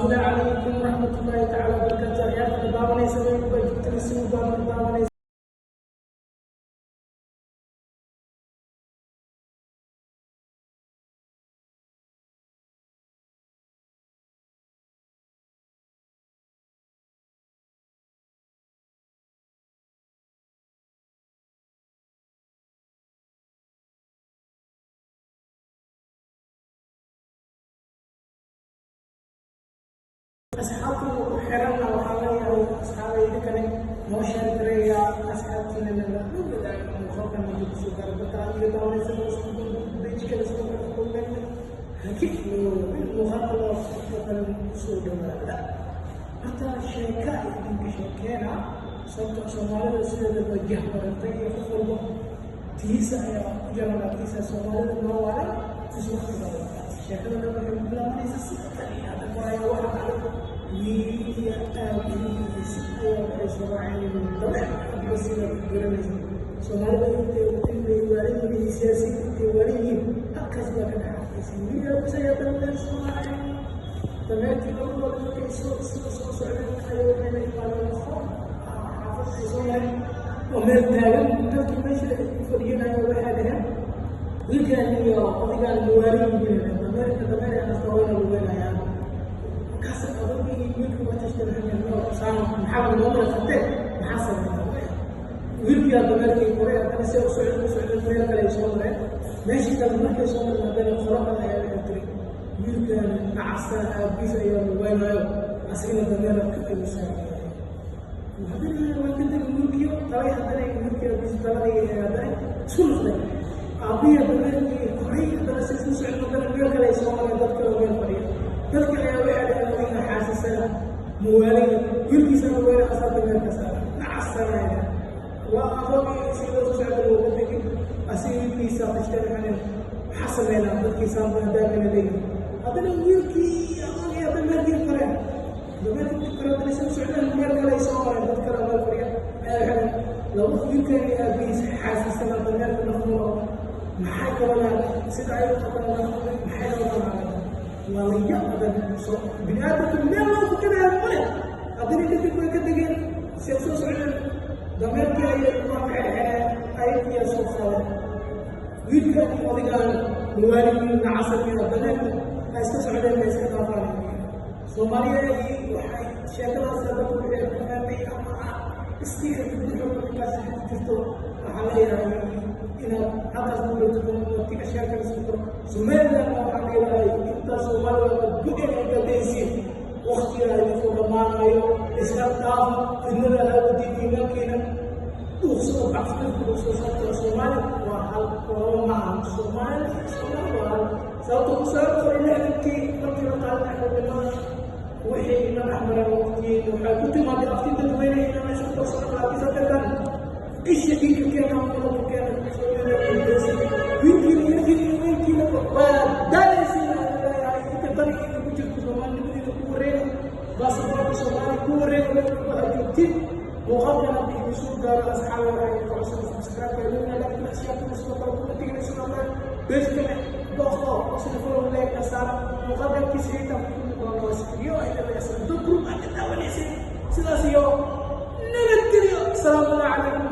Salaamullahi calaykum waraxmatullaahi tacaala wabarakaatu. Ciyaarta daawanaysa meel walba joogtana, si u baahan daawanaysa. Asxaabta ku xiranna waxaa leeyahay, asxaabayda kale noo share gareeya, asxaabtiina nala wadaaga muuqaalkan markii kusoo gaaro dadka adiga daawanaysa page-kana. Sidoo kale comment haki muuqaalka loo kale kusoo dhawaada. Horta sheeka idinka sheekeena, sababta Soomaalida sideedaba jah baratay iyo qof walba tiisa ayaa u jaranaa, tiisa Soomaalida noo waalan is waqti badan. Sheekada dhan waxay ku bilaabanaysaa sida tan iyo hadda koraya. Waxa dhacday, wiil iyo aabihiis ayaa waxay soo raaceen dameer. Hadba sida garanaysa, Soomaalida intay waalan yihiin, siyaasiyiinta intay waalan yihiin, halkaas baa ka dhex arkaysa. Wiil iyo aabihiis ayaa dameer soo raaceen. Dameerkii labadooda markay soo socdeen ayaa waxayna imaadeen qoon xaafad ay soo mareen oo meel taagan. Dadkii meesha fadhiyanaya waxaa dhaheen, wiilkan iyo odagaan mawaalin yihiin, dameerka dameer nafta wayna lugeynayaan. Markaas odagii wiilka waa tashtan, saan maxaa noo qabteen, maxaa sameynaa? Wiilkii dameerkii koray. Haddana se u socdeen, u socdeen, meel kale ay soo mareen. Meeshii kale markay soo mareen, haddana qolo kale ayaa waxay tiri, wiilkan nacasa aabiis ayaa lugeynayo, asigana dameera ka ayuu saaran. Haddana waa ka tegay wiilkiyo talay, haddana wiilkii aabiis taladii haddana isku noqday. Aabbiya dameerkii koray. Haddana si isku socon, haddana meel kale ay soo mareen, dad kale oo meel fadhiya. Dadka ayaa waxay dhaheen, odayga xaasisana muwaaliga, wiilkiisana weyna asaa dameerka saara nacasanaya. Waa adogii si loo socda looga tegin, asiga wiilkiisa tashteen, waxaan maxaa sameynaa dadkiisaan maadaamana leeyihin. Haddana wiilkii adogii dameerkii koreen, dameerkii kore. Haddana si u socdeen, meel kale ay soo mareen, dad kale oo meel fadhiya ayaa waxay laba wiilkan iyo aabihiis xaasisana dameerka nafmulo, maxay qabanaan? Sida ay u qabanaan, maxay qabanaan? Waa la yaab badan. Soo bini aadamka meel loo fukanaayo male. Haddana kadib way ka degeen, si ay soo socdeen, dameerkii ayay waa ayakiyaa soo qaadeen. Wiilkan iyo odagaan mawaalidii nacasamiya dameerka ay iska socdeen bay iska dhaafaan. Soomaaliya waxay sheekadaas dadku waxay ku fahmay ama sticker buuxo markaas ku jirto. Waxaan leeyahay inaad halkaas ku joogto, tiga sheekada soo koro. Somaliland waxaan leeyahay, intaa Soomaaliya go-een inta daysiin, waqtiga idinkoo dhammaanayo iska dhaafa fidnada aawadiin, iimaankiina dhuuqsado, bacfidku dhuuqsado. Sababtoo Soomaali waa hal, laba ma ahan. Soomaali, Soomaali waa hal. Sababtoo 1960kii markii la qaadanay xornimada, wixii ina dhex mareen waqtigeena waxay ku timaaday afti dadweyne inaan isku darsano. Laakiin sadeetan isha dhiigga keena, qodobka keena, wiilkiina, yarkiina, weynkiina waa daalaysiin. Leeyahay inta dani idin ku jirto, Soomaalinimadiina ku wareega, baasaboorka Soomaaliya ku wareega meel walba aad joogtid. Muuqaalkan haddii idin soo gaaro, asxaabi, waxay ka codsan subscribe leena, laakiin ashyaabta sidoo kale kuma tegina. Sidoo kale page-kana booqo, sida follow, like saar. Muuqaalkan kiisa xitaa ku kulmi doono waa iyo ay leedahay group aad ka daawanaysid. Sidaas iyo nabadgelyo. Asalaamu calaykum.